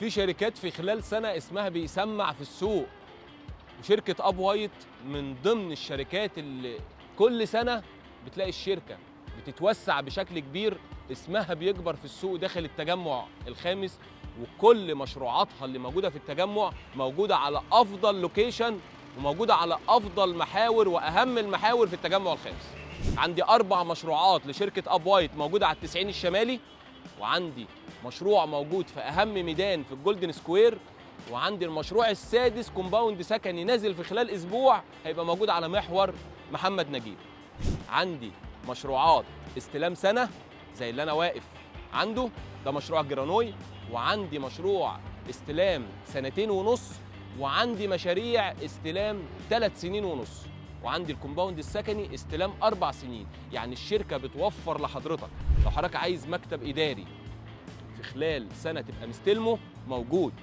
في شركات في خلال سنة اسمها بيسمع في السوق، وشركه اب وايت من ضمن الشركات اللي كل سنة بتلاقي الشركة بتتوسع بشكل كبير، اسمها بيكبر في السوق داخل التجمع الخامس، وكل مشروعاتها اللي موجودة في التجمع موجودة على افضل location وموجودة على افضل محاور واهم المحاور في التجمع الخامس. عندي 4 مشروعات لشركة اب وايت موجودة على التسعين الشمالي، وعندي مشروع موجود في اهم ميدان في ال Golden Square، وعندي المشروع السادس compound سكني نازل في خلال اسبوع هيبقى موجود على محور محمد نجيب. عندي مشروعات استلام سنة زي اللي انا واقف عنده، ده مشروع جرانوي، وعندي مشروع استلام 2.5 سنين، وعندي مشاريع استلام 3.5 سنين، وعندي ال compound السكني استلام 4 سنين. يعني الشركة بتوفر لحضرتك لو حضرتك عايز مكتب إداري في خلال سنة تبقى مستلمه موجود،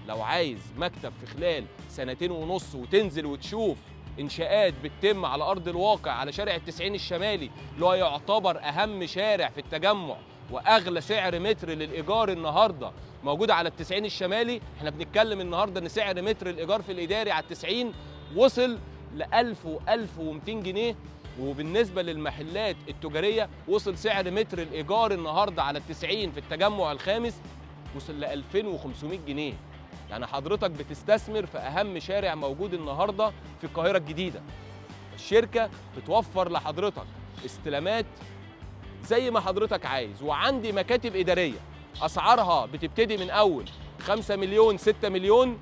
لو عايز مكتب في خلال 2.5 سنين وتنزل وتشوف إنشاءات بتتم على أرض الواقع على شارع التسعين الشمالي اللي هو يعتبر أهم شارع في التجمع وأغلى سعر متر للإيجار النهاردة موجود على التسعين الشمالي. احنا بنتكلم النهاردة إن سعر متر الإيجار في الإداري على التسعين وصل لألف وألف ومتين جنيه، وبالنسبة للمحلات التجارية وصل سعر متر الإيجار النهاردة على التسعين في التجمع الخامس وصل ل2500 جنيه. يعني حضرتك بتستثمر في أهم شارع موجود النهاردة في القاهرة الجديدة. الشركة بتوفر لحضرتك استلامات زي ما حضرتك عايز، وعندي مكاتب إدارية أسعارها بتبتدي من أول 5 مليون 6 مليون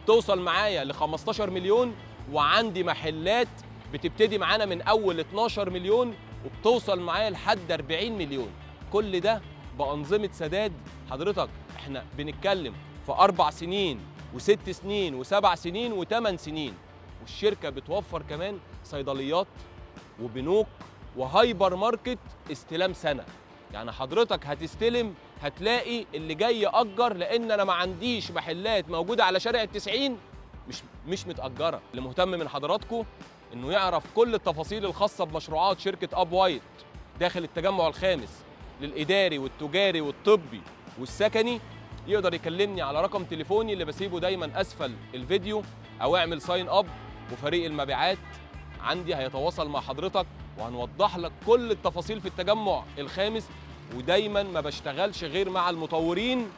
توصل معايا ل 15 مليون، وعندي محلات بتبتدي معانا من أول 12 مليون وبتوصل معايا لحد 40 مليون. كل ده بأنظمة سداد. حضرتك احنا بنتكلم في 4 سنين و6 سنين و7 سنين و8 سنين، والشركة بتوفر كمان صيدليات وبنوك وهايبر ماركت استلام سنة. يعني حضرتك هتستلم هتلاقي اللي جاي يأجر، لأن أنا ما عنديش محلات موجودة على شارع التسعين مش متأجرة. اللي مهتم من حضراتكم إنه يعرف كل التفاصيل الخاصة بمشروعات شركة أب وايت داخل التجمع الخامس للإداري والتجاري والطبي والسكني، يقدر يكلمني على رقم تليفوني اللي بسيبه دايما أسفل الفيديو، أو اعمل sign up وفريق المبيعات عندي هيتواصل مع حضرتك وهنوضح لك كل التفاصيل في التجمع الخامس. ودايما ما بشتغلش غير مع المطورين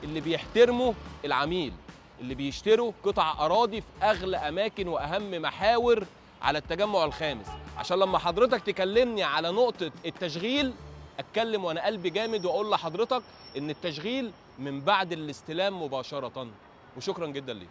اللي بيحترموا العميل، اللي بيشتروا قطع أراضي في أغلى أماكن وأهم محاور على التجمع الخامس، عشان لما حضرتك تكلمني على نقطة التشغيل أتكلم وأنا قلبي جامد وأقول لحضرتك إن التشغيل من بعد الاستلام مباشرة. وشكرا جدا ليك.